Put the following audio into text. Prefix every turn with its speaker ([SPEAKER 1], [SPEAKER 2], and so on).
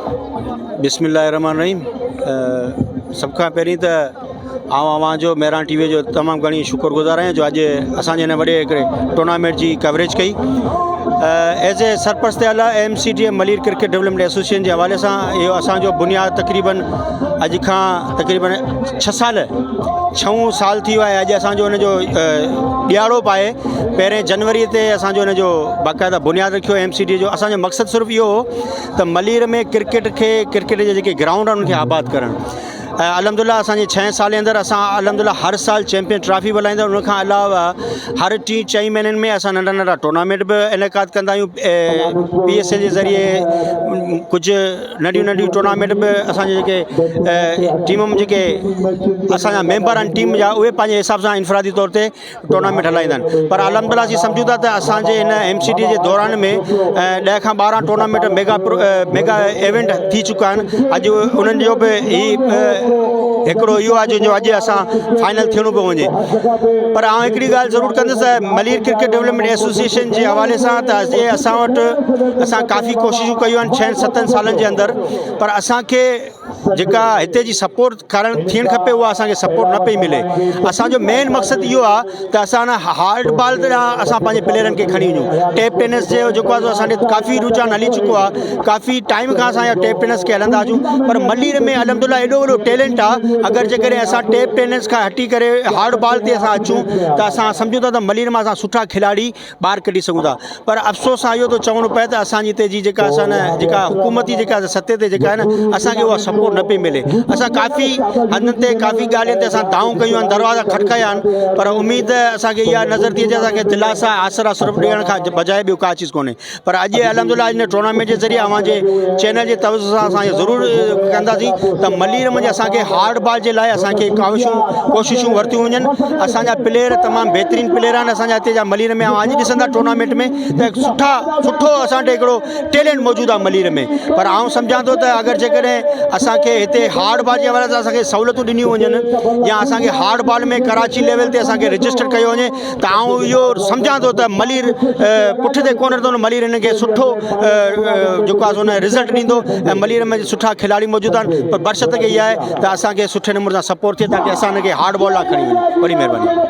[SPEAKER 1] بسم الله الرحمن الرحيم سڀ کان پهرين ته آئون اوهان جو مهراڻ ٽي وي جو تمام گهڻي شڪر گذار آهيان جو اڄ اسان جي هن وڏي هڪڙي ٽورنامينٽ جي ڪوريج ڪئي ايز اي سرپرست اعليٰ M C D Malir cricket development association جي حوالي سان اهو اسانجو بنياد تقريبن اڄ کان تقريبن ڇهه سال ڇهون سال ٿي ويو آهي اڄ اسانجو ان جو ڏيهاڙو به آهي پهرين جنوري تي اسانجو ان جو باقاعده بنياد رکيو ايم سي ڊي جو اسانجو مقصد صرف اهو هو ته ملير ۾ ڪرڪيٽ کي ڪرڪيٽ جي جيڪي گرائونڊ آهن ان کي آباد ڪرڻ ۽ الحمد لله اسان جي ڇهين سال جي اندر اسان الحمد لله هر سال چيمپئن ٽرافي به هلائيندا آهيون ان کان علاوه هر ٽين چئين مهينن ۾ اسان ننڍا ننڍا ٽورنامينٽ به انعقاد ڪندا آهيون پي ايس ايل جي ذريعي ڪجهه ننڍيون ننڍيون ٽورنامينٽ به اسان جي جيڪي ٽيم جيڪي اسان جا ميمبر آهن ٽيم جا اهي پنهنجي حساب سان انفرادي طور تي ٽورنامينٽ هلائيندا آهن پر الحمد لله اسين سمجهون ٿا ته اسان جي هن ايم سي ڊي جي دوران ۾ ڏهه کان 12 ٽورنامينٽ ميگا ميگا ايونٽ ٿي چڪا آهن اڄ انهن جو به هي هڪڙو اهو آهي جنهن جو اڄ اسان فائنل ٿيڻو پيو وڃي پر آئون هڪڙي ڳالهه ضرور ڪندس ته ملير ڪرڪيٽ ڊولپمينٽ ايسوسيئيشن جي حوالي سان ته اسان وٽ اسان ڪافي ڪوششون ڪيون آهن ڇهن ستن سالن جي اندر پر اسانکي جيڪا هتي جي سپورٽ ڪرڻ ٿيڻ کپي اها اسان کي سپورٽ نه پئي ملي اسان جو مين مقصد اهو آهي ته اسان هارڊ بال ڏانهن اسان پنهنجي پليئرن کي کڻي وڃون ٽيپ ٽينس جو جيڪو آهي اسان ڏي ڪافي رجحان هلي چڪو آهي ڪافي ٽائيم کان اسان ٽيپ ٽينس کي هلندا اچون پر ملير ۾ الحمد لله ايڏو وڏو ٽيلنٽ آهي اگر جيڪڏهن اسان ٽيپ ٽينس کان هٽي ڪري هارڊ بال تي اسان اچون ته اسان سمجهون ٿا ته ملير مان اسان سٺا کلاڙي ٻاهر ڪڍي سگهون ٿا پر افسوس سان اهو ٿو چوڻو پئي ته اسان جي هتي جي جيڪا اسان جيڪا حڪومتي جيڪا سطح تي جيڪا آهي نه اسان کي اها سپورٽ نه پئي ملي اسان ڪافي هنڌن تي ڪافي ڳالهين تي اسان دانهون ڪيون آهن دروازا کٽڪايا آهن پر اميد اسان کي اها نظر ٿي اچي اسان کي دلاسا آسرا صرف ڏيڻ کان بجاء ٻيو ڪا چيز ڪونهي پر اڄ الحمد لله ان ٽورنامينٽ جي ذريعي اوهان جي چينل جي توسط سان اسان اهو ضرور ڪنداسين ته ملير منجهه اسان کي هارڊ بال جي لاء اسان کي ڪاوشون ڪوششون ورتيون وڃن اسان جا پليئر تمام بهترين پليئر آهن اسان جا هتي جا ملير ۾ اوهان اڄ ڏسندا ٽورنامينٽ ۾ ته سٺا سٺو اسان وٽ هڪڙو ٽيلنٽ موجود آهي ملير ۾ پر آئون سمجهان ٿو ته اگر جيڪڏهن اسان کي هتي هارڊ بال جي حوالي سان اسان کي سهولتون ڏنيون وڃن يا اسان کي هارڊ بال ۾ ڪراچي ليول تي اسان کي رجسٽر ڪيو وڃي ته آئون اهو سمجهان ٿو ته ملير پٺتي ڪونه رهندو ملير هن کي سٺو جيڪو آهي سو ان رزلٽ ڏيندو ۽ ملير ۾ سٺا کلاڙي موجود آهن پر برشت کي اها آهي ته اسان کي سٺي نموني سان سپورٽ ٿئي تاڪي اسان هن کي هارڊ بال لاء کڻي وڃون وڏي مهرباني.